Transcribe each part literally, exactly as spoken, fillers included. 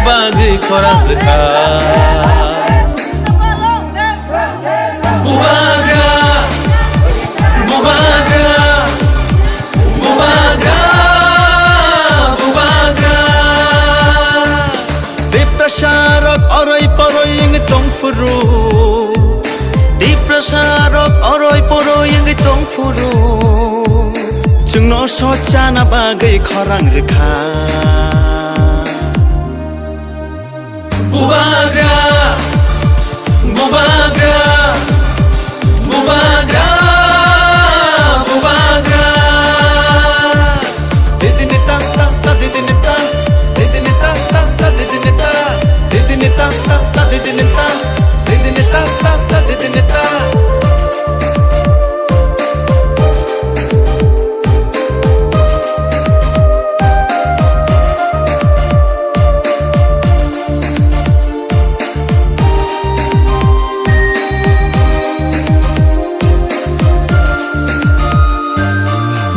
Bagwi khorang rwkha. Bubagra, bubagra, bubagra, bubagra. Tiprasa rok oroi poroi wngwi tongphuru. Tiprasa rok oroi poroi wngwi tongphuru. Chwngno sochana bagwi khorang rwkha. Bubagra, bubagra, bubagra, bubagra. Didini ta ta ta, didini ta, didini ta ta ta, didini ta, didini ta ta ta, didini ta, didini ta ta ta, didini ta.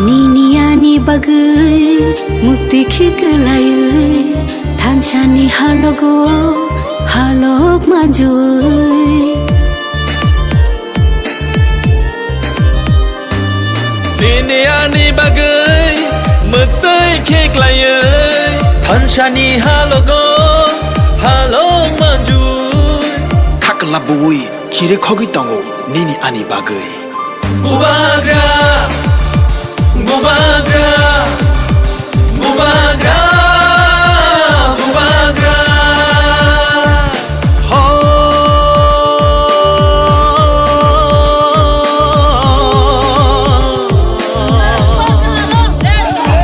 Nini ani bagwi mukti khiklaiwi thansani halogo halok manjui. Nini ani bagwi mwtwi khiklaiwi thansani halogo halok manjui. Khakla bui chiri khogwi tongo nini ani bagwi. Bubagra, bubagra, bubagra, bubagra. Ho.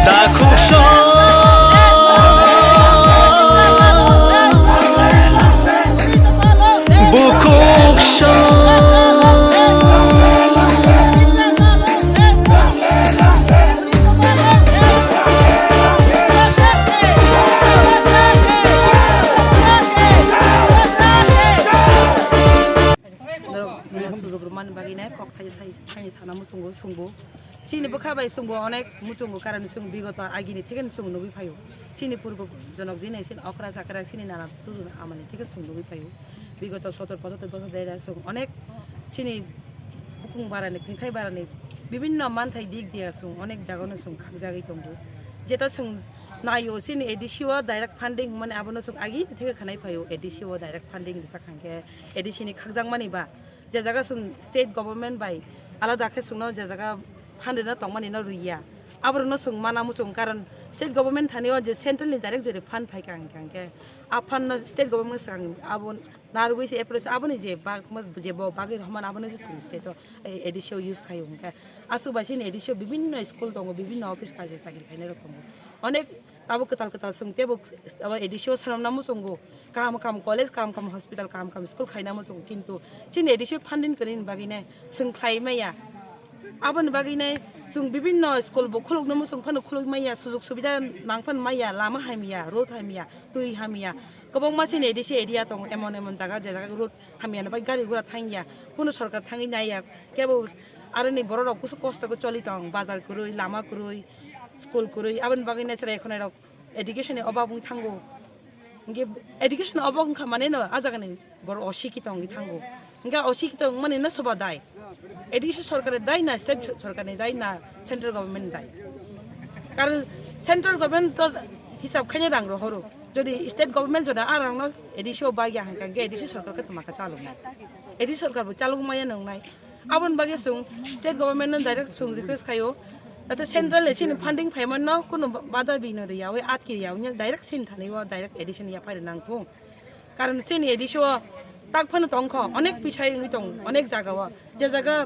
Dakhukso. Bukhukso. Norok chwngno sujuk rwmani bagwi nai kok thai thai thani sana muchungo chwngbo. Chini bwkha bai chwngbo onek muchungo, karon chwng bigoto agini thekeno chwng nugwi phaio. Chini purbo jonok jini chini okra chakra chini nana chuchuni amani thekeno chwng nugwi phaio. Bigoto sotor pochottor bosor dera chwng onek chini bukung barani, khwngthai barani bibinno manthai dik diya chwng onek jagano chwng khakjagwi tongo. Jeta chwng naio chini A D C o direct funding hwnmani abono chwng agini theke khwnai phaio, A D C o direct funding rwchak hwnkhe A D C ni khakjakmani ba je jaga chwng state government bai alada khe chwngno je jaga fund rwna tongmani no rwya, aborokno chwng mana muchung, karon state government thani o je central ni direct jodi fund phaikha hwnkhe, hwnkhe a fund no state government swkang abo narwgwi se approach aboni je bag-, je bo bagwi rwmani abono se chwng state o, eh, A D C o use khaio hwnkhe. Aswk bai chini A D C o bibinno school tongo, bibinno office kaisa chakri khainai rok tongo. Onek abo kwtal kwtal chwng teibo abo A D C o swnamna muchungo, kaham kaham college, kaham kaham hospital, kaham kaham school khaina muchungo, kintu chini A D C o funding kwrwini bagwi nai chwng khlai maya. Aboni bagwi nai chwng bibinno school bo khulukna muchung phano khuluk maya, sujuk subida nang phano maya, lama hamya, road hamya, twi hamya. Kwbangma chini A D C area tongo, emon emon jaga, je jaga road hamya ni bagwi gari gura thangya, kunu sorkar thangwi naiya, kebo aroni borok rok kusu kosto khe choli tong, bazar kwrwi, lama kwrwi, school kwrwi, aboni bagwi nai chwrai khwnai rok education ni obab wng thango. Hwnkhe education ni obab wngkha mane no, a jaga ni borok osikito wngwi thango. Hwnkhe osikito wngmani no soba dai? A D C sorkar ni dai na, state sorkar ni dai na, central government ni dai? Karon central government to hisab khaina rang rohoro. Jodi state government jodi a rang no A D C o bagya hwnkha, hwnkhe A D C sorkar khe tma khe chaloknai? A D C sorkar bo chalok maya nwngnai. Aboni bagwi chwng state government no direct chwng request khaio, jate central ni chini funding phaimano kunu bada bini rwya, oi atki rwya, oi direct chini thani o direct A D C ni yaphai rw nang thung. Karon chini A D C o tak phano tongkho, onek pisai wngwi tong, onek jaga o, je jaga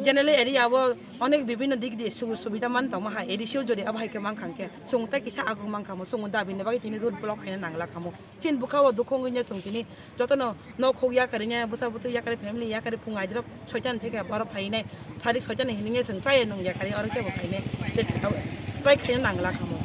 general area o onek bibinno dik di sugu subida man tongma hai, A D C o jodi abo hai khe mankha hwnkhe chwng tei kisa aguk mankha mo, chwng dabi ni bagwi tini road block khaina nangla kha mo. Chini bwkha o dukhu wngwi chwng tini jotono nok huk yakarwi, bwsa bwtwi yakarwi, family yakarwi, phung aidrop soitan theke borok phainai, sarik soitan hinwi chwng chaya nung yakarwi, oro kebo phainai state strike khaina nangla kha mo.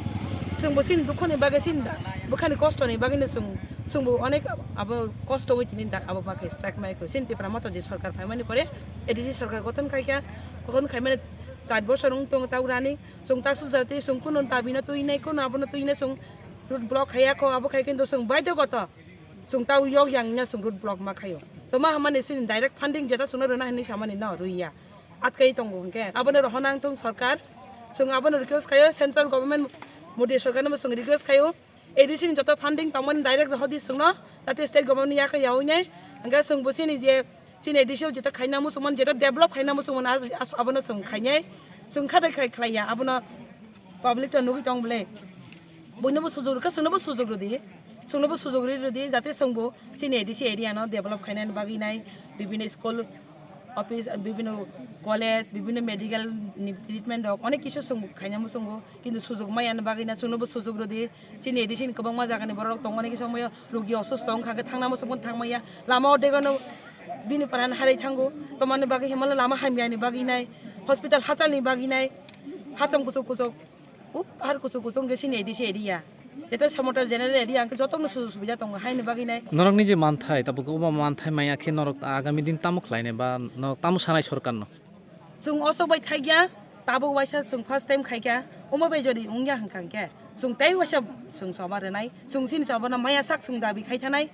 Chwngbo chini dukhuni bagwi, chini bwkhani kostoni bagwino chwng, chwngbo onek abo kosto wi tini da-, abo bagwi strike mai kho. Chini Tipra Motha je sorkar phaimani pore, A D C sorkar gothon khaikha, gothon khaimani char bosor wng tongo ta urani, chwng ta sujati, chwng kuno dabi no twinai, kuno abono twinai, chwng Road block khaiya kho, abo khai kintu chwng baidhyogoto chwng tau yok yang wngya chwng road block ma khaio. Toma hamani chini direct funding jeta chwngno rwna hinwi samani no rwya. Atkai tongo hwnkhe abono rohorna wngthung sorkar. Chwng abono request khaio central government, Modi sorkarno chwng request khaio. A D C ni joto funding tongmani direct rohordi chwngno, jate state government ni yakhe yaui nai. Hwnkhe chwng bo chini je chini A D C o jeta khaina muchungmani, jeta develop khaina muchungmani, a-, a-, abono chwng khainai. Chwng kha dai khai khlaiya, abono public to nugwi tong bwle. Buinobo sujok rwkha, chwngnobo sujok rwdi. Chwngnobo sujok rwi rwdi, jate chwngbo chini A D C area no develop khainani bagwi nai, bibini school, office, bibino college, bibino medical ni treatment rok, onek kisu chwng khaina muchungo, kintu sujok maya ni bagwi na chwngnobo sujok rwdi. Chini A D C ni kwbangma jaga ni borok rok tongo, onek kisu wngmaya, rogi osusto wngkha khe thangna muchung phano thangmaya, lama o degano bini pran harai thango, tomani bagwi himala lama hamya ni bagwi nai, hospital hachal ni bagwi nai, hacham kuchuk kuchuk, uh, pahar kuchuk kuchuk wngkhe chini A D C area. Jeta Samotal general area hwnkhe jotono sujog subida tongo, haini bagwi nai. Norokni je manthai, tabuk obo manthai maya khe norok agami din tamo khlainai ba norok tamo sanai sorkarno? Chwng osok bai thaikya, tabuk waisa chwng first time khaikya, omo bai jodi wngya hwnkha hwnkhe chwng tei waisa chwng choba rwnai, chwng chini chobano maya sak chwng dabi khai thanai.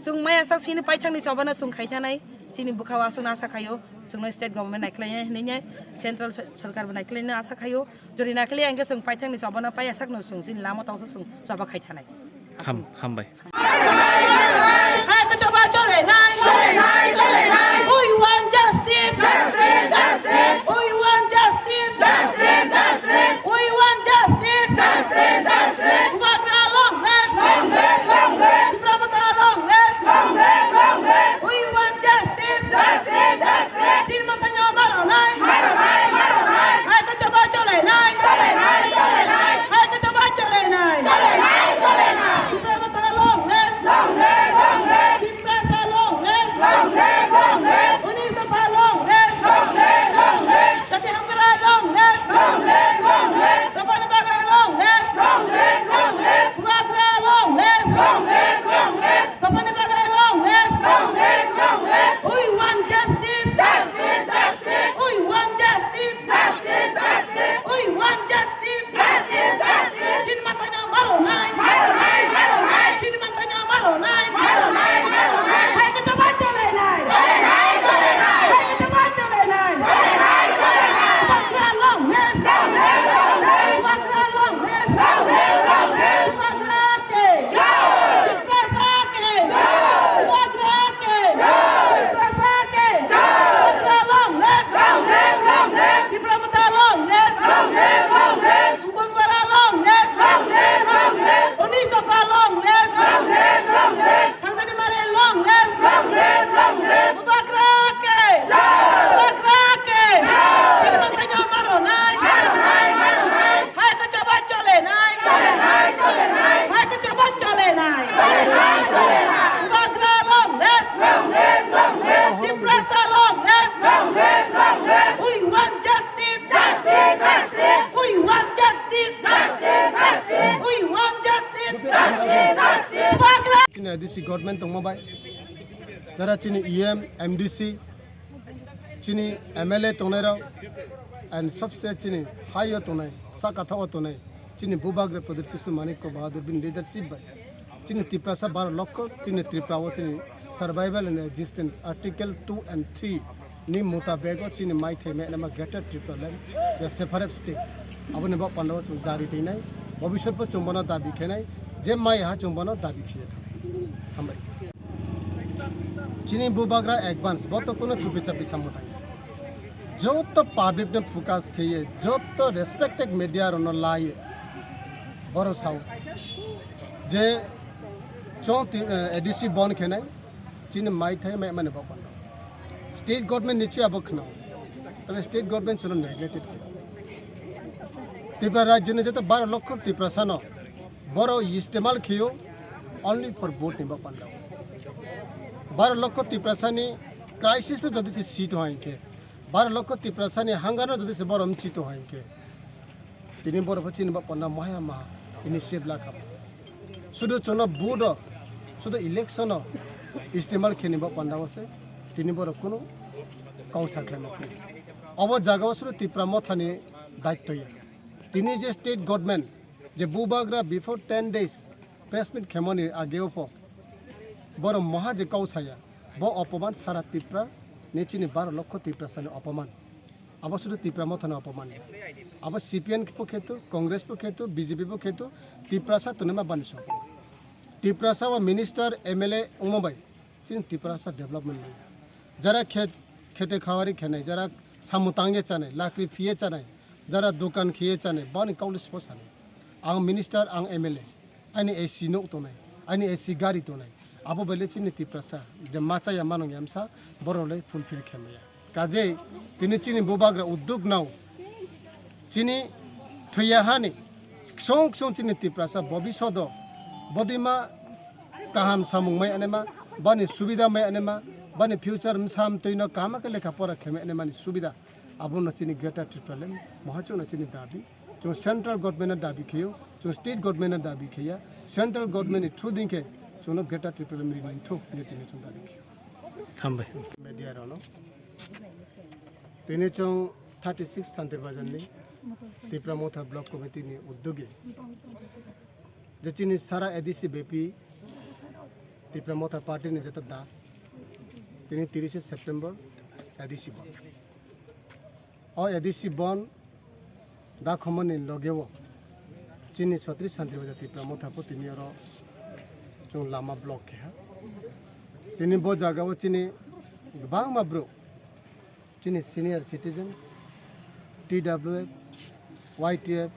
Chwng maya sak chini paithakni chobano chwng khai thanai. Chini bwkhao aswkno asa khaio, chwngno state government naikhlainai hinwi, central so-, sorkar bo naikhlainai asa khaio. Jodi naikhlai hwnkhe chwng paithakni chobano paya sakno chwng chini lama tongsa chwng choba khai thanai. Ham-, hambai. Hai ka choba chole nai. We want justice. We want justice. We want justice. Bubagra long live. Tipra Motha long live. We want justice. Chini manthai no maro nai. Hai ka choba chole nai. Hai ka choba chole nai. Tipra Motha long live. Tiprasa long live. Unis Dopha long live. Jati Hamkrai long live. Dopha ni bagwi long live. Bubagra long live. Dopha ni bagwi long live. We want justice. We want justice. Chini manthai no maro nai. Chini manthai no maro nai. Hai ka choba chole nai. Hai ka choba chole nai. Bubagra long live. Bubagra long live. Bubagra ke. Tiprasa ke. Bubagra ke. Tiprasa ke. Bubagra long live. Tipra Motha long live. Bubagra long live. Unis Dopha long live. Thangsani mare long live. Bubagra ke. Bubagra ke. Chini manthai no maro nai. Hai ka choba chole nai. Hai ka choba chole nai. Bubagra long live. Tiprasa long live. We want justice. We want justice. We want justice. Bubagra. Chini A D C government tongma bai, jara chini E M, M D C, chini M L A tongnai rok, and sobse chini hai o tongnai, saka tha o tongnai, chini Bubagra Pradyut Kishore Manikya Bahadur bini leadership bai, chini Tiprasa baro lokho, chini Tripura o chini survival and existence, Article two and three ni mutabek o chini maithai meknama Greater Tripura Land, ya separate states. Aboni bo panda o chwng jari twi nai, bobiswt bo chwng bono dabi khe nai, je mai ha chwng bono dabi khiye thang. Hambai. Chini Bubagra advance, bo to kuno chupi chapi samung thang. Joto public no focus khiye, joto respected media rok no laye, boro sao je chwng ti-, eh, A D C bon khe nai, chini maithai mai mani bo panda. State government ni chuya bo khna. Tale state government chuno neglected khe. Tripura rajyo ni joto baro lokho Tiprasa no boro istemal khiyo only for vote ni bo panda. Baro lokho Tiprasa ni crisis no jodi se seat hoi khe, baro lokho Tiprasa ni hangar no jodi se boro mchito hoi khe, tini borok bo chini ba panda maya ma initiative la kha. Sudu chwngno vote o, sudu election o istemal khe ni ba panda o se tini borok kunu kau sa khlai ma khe. Obo jaga o sudu Tipra Motha ni daityo ya. Tini je state government Je bubagra before ten days press meet khemoni ageo pho borok moha je kau saya, bo opoman sara Tripura ni chini baro lokho Tiprasa ni opoman. Abo sudu Tipra Motha ni opoman ya. Abo C P M bo khetu, Congress bo khetu, B J P bo khetu, Tiprasa tunima bani so. Tiprasa o minister, M L A ongma bai chini Tiprasa development nai. Jara khet, khete khawari khenai, jara samu tangye chanai, lakri phiye chanai, jara dukan khiye chanai, bani kauli spo sanai. Ang minister, ang M L A, ani A C nok tonai, ani A C gari tonai. Abo bele chini Tiprasa, je machaya manung yamsa, borok le fulfill khemaya. Kajei, tini chini bubagra udduk nao, chini thwiya hani, ksong ksong chini Tiprasa bobisodo, bodima kaham samung mai anema, bani subida mai anema, bani future msam twino kaham khe lekha pora khemai anemani subida. Abono chini Greater Tipraland, mohachukno chini dabi. Chwng central government no dabi khayo, chwng state government no dabi khaya, central government ni through din khe chwngno Greater Tipraland rini thuk ye tini chwng dabi khayo. Hambai. Media rokno. Tini chwng thirty six Santir Bazar ni Tipra Motha Block Committee ni uddogi je chini sara A D C bepi Tipra Motha Party ni jeta da tini tirishe September A D C bond. O A D C bond da khomani logeo chini sotri Santir Bazar Tipra Motha po tini oro chwng lama block khe ha. Tini bo jagao chini kwbangma bro chini senior citizen, T W F, Y T F,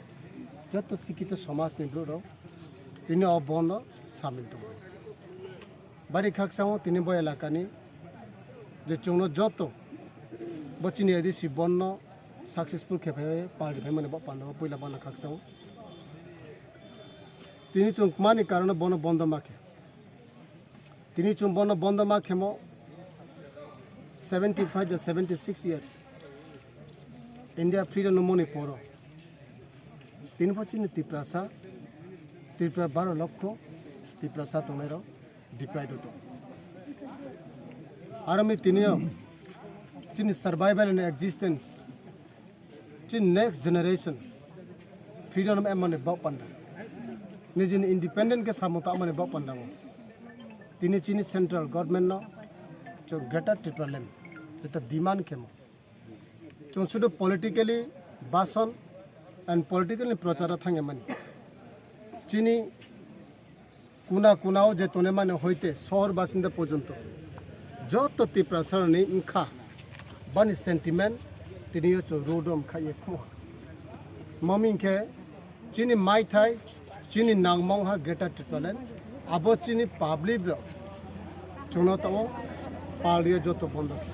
joto sikito somaj ni borok rok tini o bond o samil tongo. Bari khaksa o tini bo elaka ni je chwngno joto bo chini A D C bond no successful khe phai pal ri phai mani bo panda o puila bana khaksa o. Tini chwng mani karon o bono bondo ma khe. Tini chwng bono bondo ma khemo seventy five to seventy six years India freedom no moni poro. Tini pho chini Tiprasa, Tripura baro lokho Tiprasa tongnai rok deprived to. Aro mi tini o chini survival and existence, chini next generation freedom em mani bok panda, nijini independent khe samung ta mani bok panda o. Tini chini central government no chwng Greater Tipraland jeta demand khemo. Chwng sudu politically bason and politically prochar thangya mani. Chini kuna kuna o je tone mani hoite sohor basinda porjonto joto Tiprasa ni wngkha bani sentiment tini yo chwng road o wngkha ye khmo. Mami khe chini maithai, chini nangmong ha Greater Tipraland, abo chini public rok chwngno tamo pal rio joto bondo khe.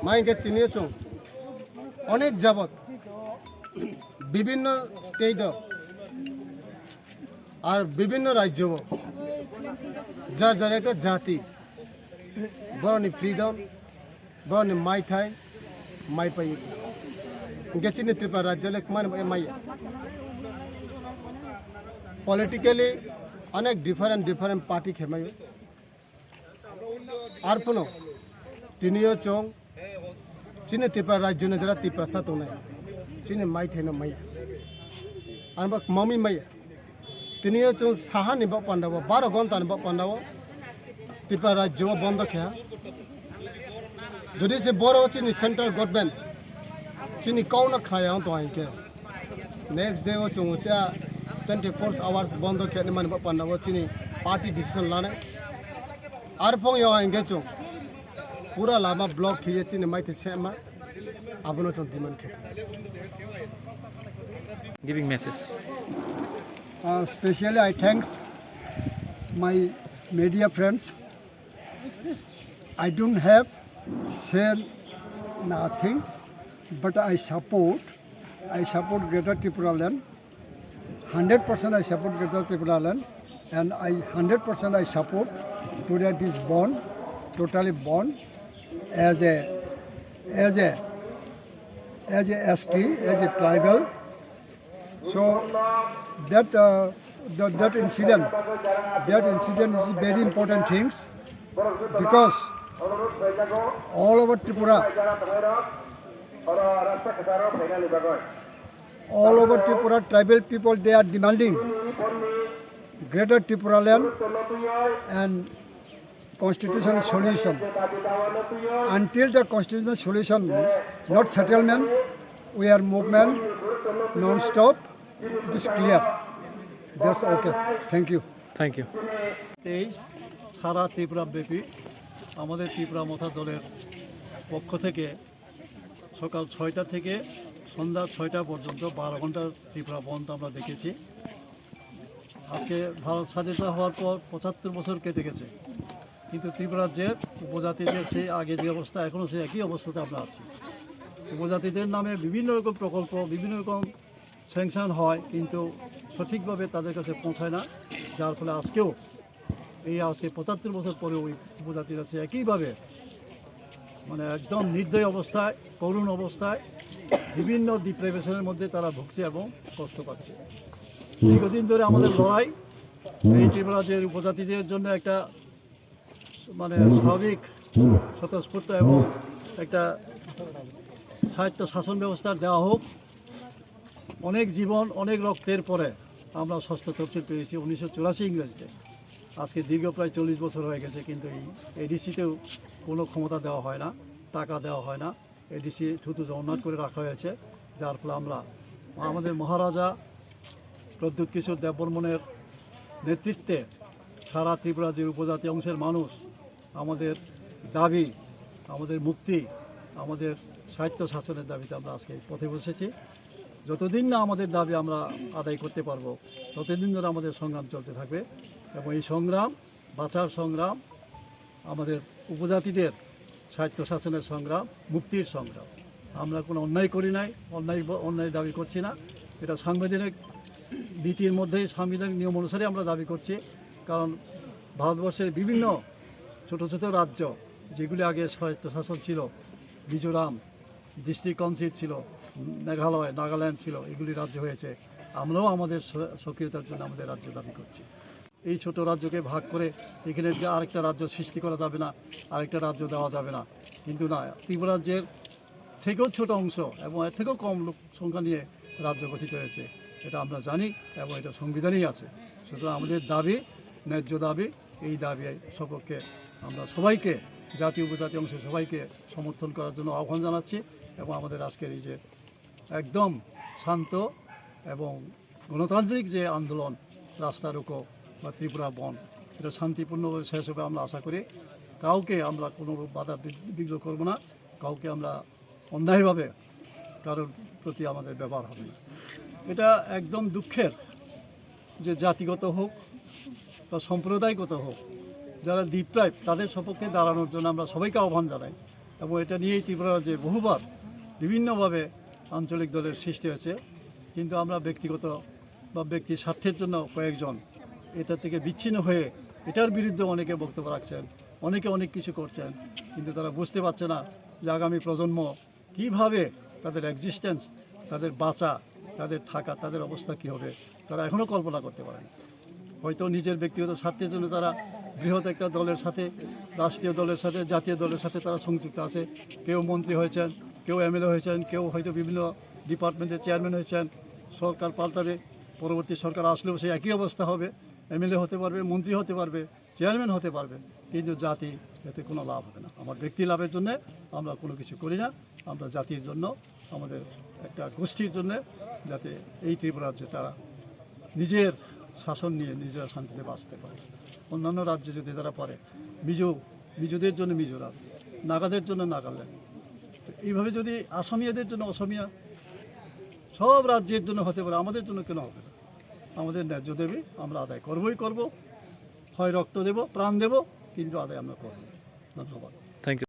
Ma hinkhe chini chwng onek jabot bibinno state o ar bibinno rajyo o jar jar ekta jati boroni freedom, boroni maithai, mai pai. Hinkhe chini Tripura rajyo le kmani bai maya. Politically onek different different party khe mayo. Arphuno tiniyo chwng chini Tripura rajyo ni jara Tiprasa tongnai chini maithai no maya. Arbo mami maya. Tini o chwng saha ni bok panda o, baro gonta ni bok panda o Tripura rajyo o bondo khe ha. Jodi se boro chini central government chini kau no khnaya wng tong hinkhe, next day o chwng cha twenty four hours bondo khe ni mani bok panda o chini party decision lana. Ar phung yo hinkhe chwng pura lama block khiye chini maithe sema. Abono chwng demand khe. Giving message. Uh, specially, I thanks my media friends. I don't have say nothing, but I support. I support Greater Tipraland. Hundred percent I support Greater Tipraland, and I hundred percent I support today this bond, totally bond as a as a as a S T, as a tribal. So that uh, that, that incident, that incident is very important things because all over Tripura All over Tripura, tribal people, they are demanding Greater Tripura land and constitutional solution. Until the constitutional solution, not settlement, we are movement non-stop. It is clear. That's okay. Thank you. Thank you. তেইশ, সারা ত্রিপুরা ব্যাপী আমাদের ত্রিপুরা মথা দলের পক্ষ থেকে সকাল ছয়টা থেকে সন্ধ্যা ছয়টা পর্যন্ত বারো ঘন্টা ত্রিপুরা বন্ধ আমরা দেখেছি। আজকে ভারত স্বাধীনতা হওয়ার পর পঁচাত্তর বছর কেটে গেছে, কিন্তু ত্রিপুরা রাজ্যের উপজাতিদের সেই আগে যে অবস্থা, এখনও সেই একই অবস্থাতে আমরা আছি। উপজাতিদের নামে বিভিন্ন রকম প্রকল্প, বিভিন্ন রকম স্যাংশন হয়, কিন্তু সঠিকভাবে তাদের কাছে পৌঁছায় না, যার ফলে আজকেও এই আজকে পঁচাত্তর বছর পরে ওই উপজাতিরা সে একইভাবে মানে একদম নির্দয় অবস্থায়, করুণ অবস্থায় বিভিন্ন ডিপ্রাইভেশনের মধ্যে তারা ভুগছে এবং কষ্ট পাচ্ছে। দীর্ঘদিন ধরে আমাদের লড়াই এই ত্রিপুরা রাজ্যের উপজাতিদের জন্য একটা মানে স্বাভাবিক, স্বতঃস্ফূর্ত এবং একটা স্বায়ত্ত শাসন ব্যবস্থার দেওয়া হোক। অনেক জীবন, অনেক রক্তের পরে আমরা ষষ্ঠ তফসিল পেয়েছি উনিশশো চুরাশি ইংরেজিতে। আজকে দীর্ঘ প্রায় চল্লিশ বছর হয়ে গেছে, কিন্তু এই এডিসিতেও কোনো ক্ষমতা দেওয়া হয় না, টাকা দেওয়া হয় না। এডিসি থুতু জগন্নাথ করে রাখা হয়েছে, যার ফলে আমরা আমাদের মহারাজা প্রদ্যুৎ কিশোর দেববর্মনের নেতৃত্বে সারা ত্রিপুরা যে উপজাতি অংশের মানুষ আমাদের দাবি, আমাদের মুক্তি, আমাদের স্বায়ত্ত শাসনের দাবিতে আমরা আজকে এই পথে বসেছি। যতদিন না আমাদের দাবি আমরা আদায় করতে পারবো, ততদিন ধরে আমাদের সংগ্রাম চলতে থাকবে। এবং এই সংগ্রাম, বাঁচার সংগ্রাম, আমাদের উপজাতিদের স্বায়ত্ত শাসনের সংগ্রাম, মুক্তির সংগ্রাম। আমরা কোনো অন্যায় করি নাই, অন্যায় ব-, অন্যায় দাবি করছি না। এটা সাংবিধানিক নীতির মধ্যেই, সাংবিধানিক নিয়ম অনুসারে আমরা দাবি করছি। কারণ ভারতবর্ষের বিভিন্ন ছোট ছোট রাজ্য, যেগুলি আগে স্বায়ত্তশাসন ছিল, মিজোরাম, ডিস্ট্রিক্ট কাউন্সিল ছিল, মেঘালয়, নাগাল্যান্ড ছিল, এগুলি রাজ্য হয়েছে। আমরাও আমাদের স-, স্বকীয়তার জন্য আমাদের রাজ্য দাবি করছি। এই ছোট রাজ্যকে ভাগ করে এখানে যে আরেকটা রাজ্য সৃষ্টি করা যাবে না, আরেকটা রাজ্য দেওয়া যাবে না। কিন্তু না, ত্রিপুরা রাজ্যের থেকেও ছোট অংশ এবং এর থেকেও কম লোক সংখ্যা নিয়ে রাজ্য গঠিত হয়েছে, এটা আমরা জানি এবং এটা সংবিধানেই আছে। সুতরাং আমাদের দাবি, ন্যায্য দাবি, এই দাবি সপক্ষে আমরা সবাইকে, জাতি উপজাতি অংশের সবাইকে সমর্থন করার জন্য আহ্বান জানাচ্ছি। এবং আমাদের আজকের এই যে একদম শান্ত এবং গণতান্ত্রিক যে আন্দোলন, রাস্তা রোকো বা ত্রিপুরা বন্ধ, এটা শান্তিপূর্ণভাবে শেষ হবে আমরা আশা করি। কাউকে আমরা কোনো বাধা বিঘ্ন করব না, কাউকে আমরা অন্যায়ভাবে কারোর প্রতি আমাদের ব্যবহার হবে না। এটা একদম দুঃখের যে জাতিগত হোক বা সম্প্রদায়গত হোক, যারা ডিপ্রাইভ, তাদের সপক্ষে দাঁড়ানোর জন্য আমরা সবাইকে আহ্বান জানাই। এবং এটা নিয়েই ত্রিপুরা রাজ্যে বহুবার বিভিন্নভাবে আঞ্চলিক দলের সৃষ্টি হয়েছে, কিন্তু আমরা ব্যক্তিগত বা ব্যক্তি স্বার্থের জন্য কয়েকজন এটা থেকে বিচ্ছিন্ন হয়ে এটার বিরুদ্ধে অনেকে বক্তব্য রাখছেন, অনেকে অনেক কিছু করছেন, কিন্তু তারা বুঝতে পারছে না যে আগামী প্রজন্ম কিভাবে তাদের এক্সিস্টেন্স, তাদের বাঁচা, তাদের থাকা, তাদের অবস্থা কী হবে, তারা এখনও কল্পনা করতে পারেন। হয়তো নিজের ব্যক্তিগত স্বার্থের জন্য তারা বৃহৎ একটা দলের সাথে, রাষ্ট্রীয় দলের সাথে, জাতীয় দলের সাথে তারা সংযুক্ত আছে। কেউ মন্ত্রী হয়েছেন, কেউ এমএলএ হয়েছেন, কেউ হয়তো বিভিন্ন ডিপার্টমেন্টের চেয়ারম্যান হয়েছেন। সরকার পাল্টাবে, পরবর্তী সরকার আসলেও সেই একই অবস্থা হবে। এমএলএ হতে পারবে, মন্ত্রী হতে পারবে, চেয়ারম্যান হতে পারবে, কিন্তু জাতি এতে কোনো লাভ হবে না। আমার ব্যক্তি লাভের জন্য আমরা কোনো কিছু করি না, আমরা জাতির জন্য, আমাদের একটা গোষ্ঠীর জন্য, যাতে এই ত্রিপুরা রাজ্যে তারা নিজের শাসন নিয়ে নিজেরা শান্তিতে বাঁচতে পারে। অন্যান্য রাজ্যে যদি তারা পারে, মিজো, মিজোদের জন্য মিজোরাম, নাগাদের জন্য নাগাল্যান্ড, তো এইভাবে যদি আসামিয়াদের জন্য অসমিয়া, সব রাজ্যের জন্য হতে পারে, আমাদের জন্য কেন হবে না? আমাদের ন্যায্য দাবি আমরা আদায় করবই করব, হয় রক্ত দেব, প্রাণ দেব, কিন্তু আদায় আমরা করব। ধন্যবাদ।